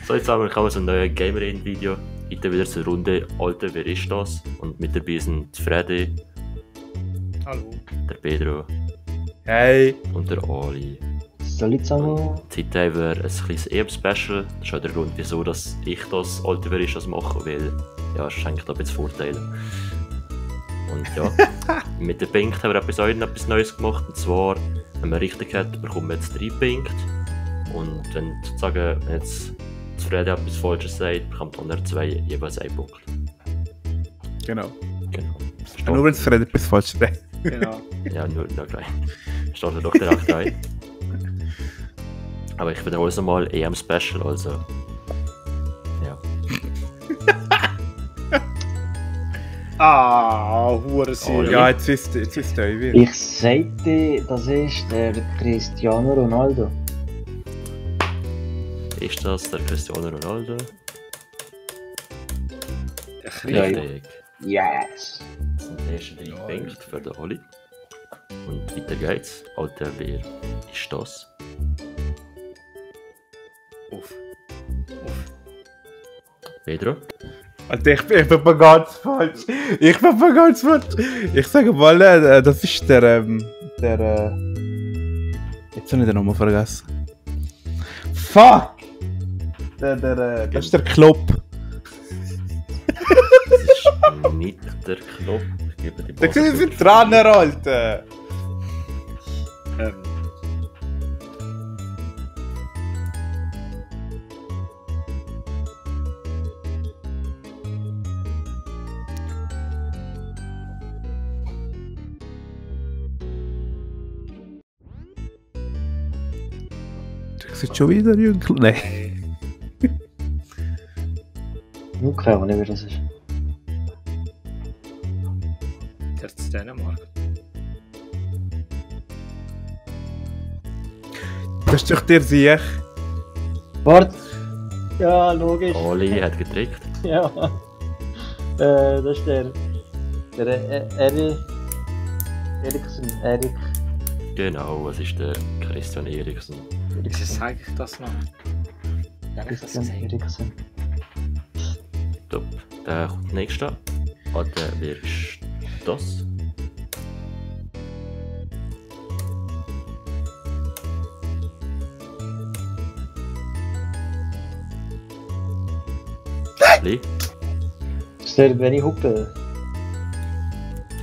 So, jetzt haben wir so ein neues Gamer-In-Video. Heute wieder zur Runde Alter, wer ist das? Und mit dabei sind Freddy. Hallo. Der Pedro. Hey. Und der Ali. Salut zusammen. Heute haben wir ein kleines EM-Special. Das ist auch der Grund, wieso dass ich das Alter, wer ist das mache, weil ja, es schenkt da ein bisschen Vorteile. Und ja, mit den Punkten haben wir etwas Neues gemacht. Und zwar, wenn man richtig hat, bekommen wir jetzt 3 Punkte. Und wenn sozusagen jetzt Freddy etwas Falsches sagt, bekommt der 2 jeweils 1 Punkt. Genau. Genau. Nur wenn es Freddy etwas falsch sagt. Genau. Ja, nur gleich. Steht doch direkt rein. Aber ich wiederhole es nochmal, EM-Special, also. Ja. Hurensieg. Ja, jetzt wisst ihr wie. Ich sagte, das ist der Cristiano Ronaldo. Ist das der Cristiano Ronaldo? Richtig. Yes! Das sind die ersten 3 Punkte für den Oli. Und weiter geht's. Alter, wer ist das? Uff. Pedro? Alter, ich bin mal ganz falsch. Ich sage mal, das ist der. Jetzt habe ich den Namen vergessen. Fuck! Das ist der Klopp. Das ist nicht der Klopp. Ich gebe die Da sind wir Trainer, Alter! Du siehst schon wieder Jünkel? Nein. Nur keine Ahnung, wer das ist. Der ist Dänemark. Das ist doch der Sieg. Warte! Ja, logisch. Ali hat getrickt. Ja. Das ist der Eriksen. Erik. Genau, es ist der Christian Eriksen. Wieso sage ich das noch? Christian Eriksen. Top. Dann kommt der nächste. Alter, wer ist das? Ali? Das ist der Benny Huckel.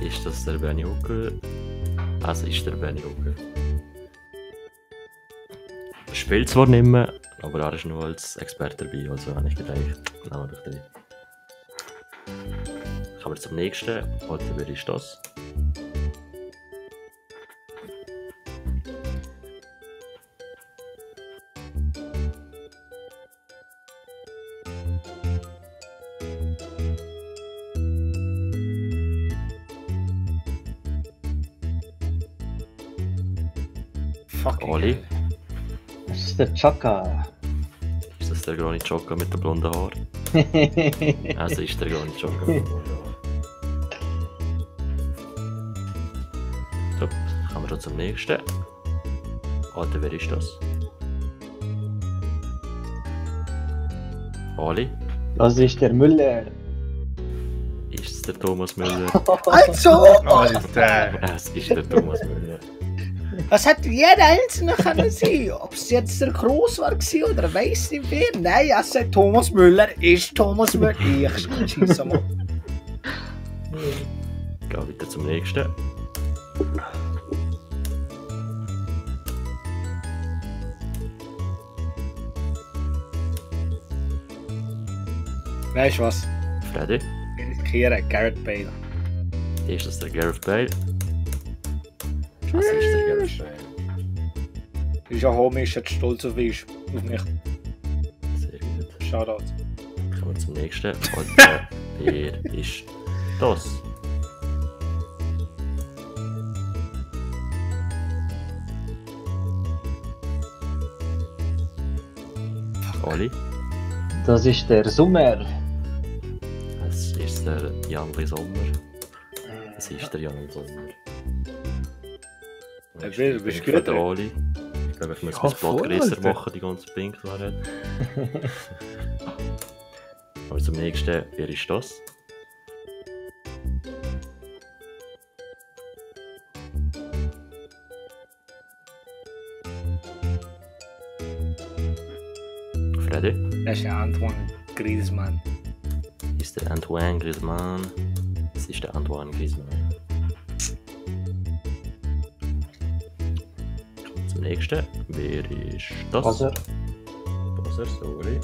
Ist das der Benny Huckel? Es ist der Benny Huckel. Er spielt zwar nicht mehr, aber er ist nur als Experte dabei, also habe ich gedacht, nehmen wir doch den. Kommen wir zum nächsten. Alter, wer ist das? Fuck. Ali? Das ist der Chaka. Ist das der Granit Xhaka mit den blonden Haaren? Also ist der Granit Xhaka mit den blonden Haaren. So, kommen wir schon zum nächsten. Alter, wer ist das? Ali? Das ist der Müller. Ist es der Thomas Müller? Also! Alter! Es ist der Thomas Müller. Was hätte jeder Einzelne können sein? Ob es jetzt der Gross war oder weiss nicht wer? Nein, es sagt Thomas Müller ist Thomas Müller. Ich schieße mal. Gehen weiter zum nächsten. Weißt du was? Freddy? Ich riskiere Gareth Bale. Ist das der Gareth Bale? Es ist der Gareth Bale. Ist ja komisch, jetzt stolz auf mich. Sehr gut. Shoutout. Kommen wir zum nächsten. Alter, wer ist das? Ali? Das ist der Sommer. Es ist der Janli Sommer. Es ist der Janli Sommer. Bist du gut? gut? Ali. Ich glaube, ich muss Ja, mein Blatt voll, grösser Alter. machen, die ganze Pink-Variante. Aber zum nächsten, wer ist das? Freddy? Das ist Antoine Griezmann. Ist der Antoine Griezmann? Es ist der Antoine Griezmann. Kommen zum nächsten. Wer ist das? Passer. Passer, sorry.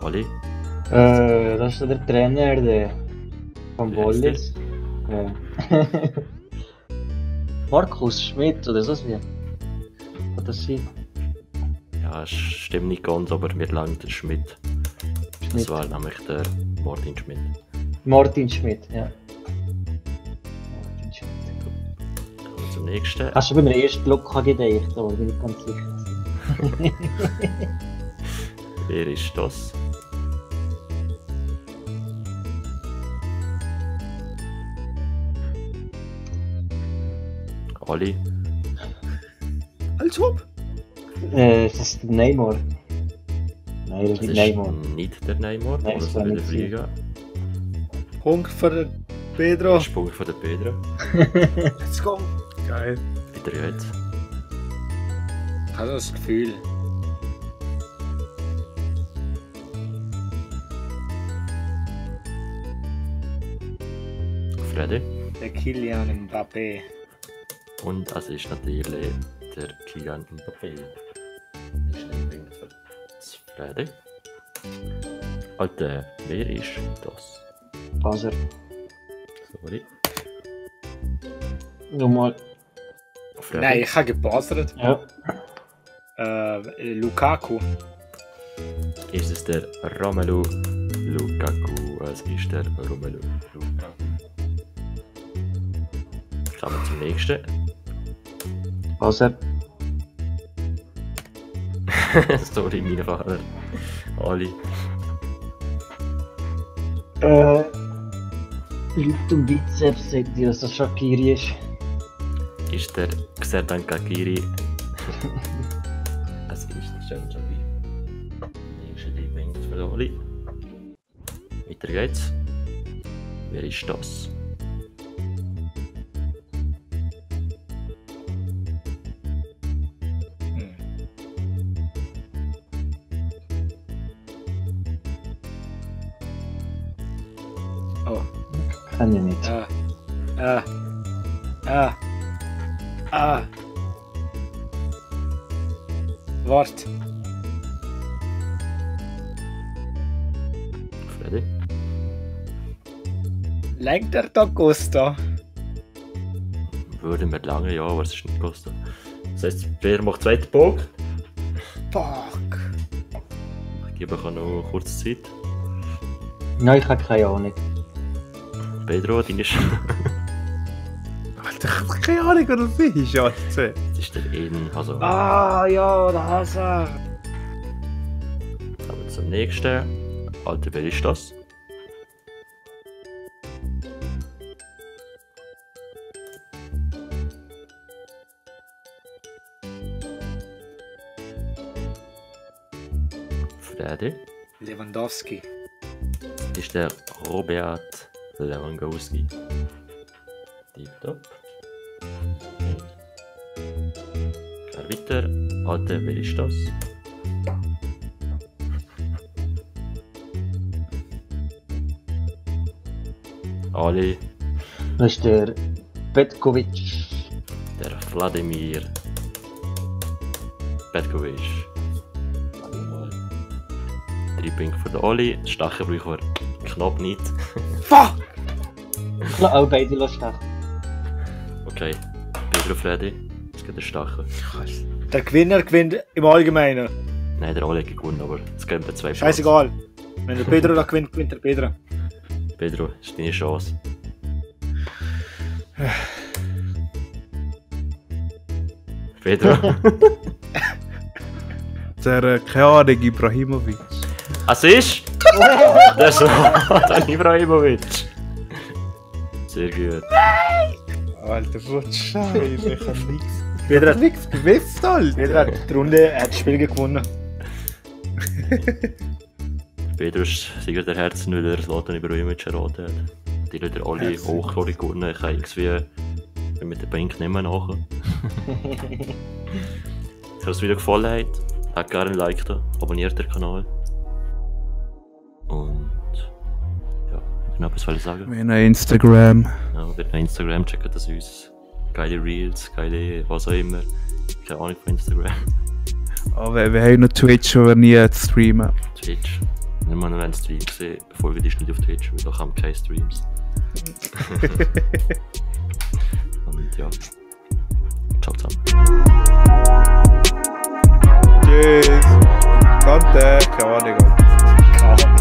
Ali? Das ist der Trainer von Wer ist Wallis. Markus Schmidt oder so wie. Kann das sein? Ja, stimmt nicht ganz, aber mir langt der Schmidt. Das Schmidt. war nämlich der Martin Schmidt. Martin Schmidt, ja. Martin Schmidt. Kommen wir zum nächsten. Hast du bei meinem ersten Block gedacht, aber bin ich ganz sicher. Wer ist das? Ali? Als ob. Das ist der Neymar. Nein, das ist Das nicht ist Neymar. nicht der Neymar, Nein, aber das es kann wird nicht fliegen. Punkt für Pedro. Das ist Punkt von der Pedro. Let's go. Geil. Wieder jetzt. Ich habe das Gefühl. Freddy. Der Kylian Mbappé. Und es ist natürlich der Kylian Mbappé. Das ist ein Punkt für das Freddy. Alter, wer ist das? Passer. Sorry. Nochmal. Freddy. Nein, ich habe gepassert. Ja. Lukaku. Ist es der Romelu Lukaku? Es ist der Romelu Lukaku. Kommen wir zum nächsten. Passer. Sorry, meine Fahrer. Ali. Leute und Bizeps, sagt ihr, dass das Shaqiri ist? Ist der Xherdan Shaqiri. Es ist der Shaqiri. Nächste Punkt für Ali. Weiter geht's. Wer ist das? Oh. Kann ich nicht. Wart. Freddy. Lenkt der da Costa? Würde mir lange, ja, aber es ist nicht gekostet. Das heisst, wer macht zweiten Punkt? Fuck. Ich gebe euch noch kurz Zeit. Nein, ich habe keine Ahnung. Pedro, deine Alter, ich hab keine Ahnung, wer das ist, Alter. Das ist der Eden. Also, Ah, ja, der Hazard. kommen wir zum nächsten. Alter, wer ist das? Freddy. Lewandowski. Das ist der Robert Lewandowski. Tipptopp. Klar weiter. Alter, wer ist das? Ali, Das ist der Petkovic. der Wladimir Petkovic. 3 Punkte für den Oli. Stachen brauchen wir knapp nicht. Fuck! Auch beide lassen. Okay, Pedro Freddy. Es geht der Stachen. Der Gewinner gewinnt im Allgemeinen. Nein, der Oli hat gewonnen, aber es geben wir 2 Punkte. Scheißegal. Wenn der Pedro da gewinnt, gewinnt der Pedro. Pedro, ist deine Chance. Pedro. Der, keine Ahnung, Ibrahimovic. Es ist Das ist Zlatan Ibrahimovic. Sehr gut. Alter, was Scheiße, ich hab nichts. Wieder hat Nichts gewusst, Alter. die Runde hat das Spiel gewonnen. Pedro ist Sieger der Herzen, weil er Zlatan Ibrahimovic erraten hat. Die Leute alle Herzlich. hochkorig gewonnen. Ich habe irgendwie mit der Bank nicht mehr nach. Wenn euch das Video gefallen hat, habt gerne ein Like da, abonniert den Kanal. Und ja, ich noch etwas sagen. Wir haben noch Instagram. Ja, wir haben Instagram, checkt das aus. Geile Reels, geile was auch immer. Keine Ahnung von Instagram. Oh, wir haben noch Twitch, wo wir nie streamen. Twitch. Wenn man einen Stream gesehen, folgt dich nicht auf Twitch, weil da haben keine Streams. Und ja. Ciao zusammen. Tschüss. Kante, keine Ahnung. Ciao.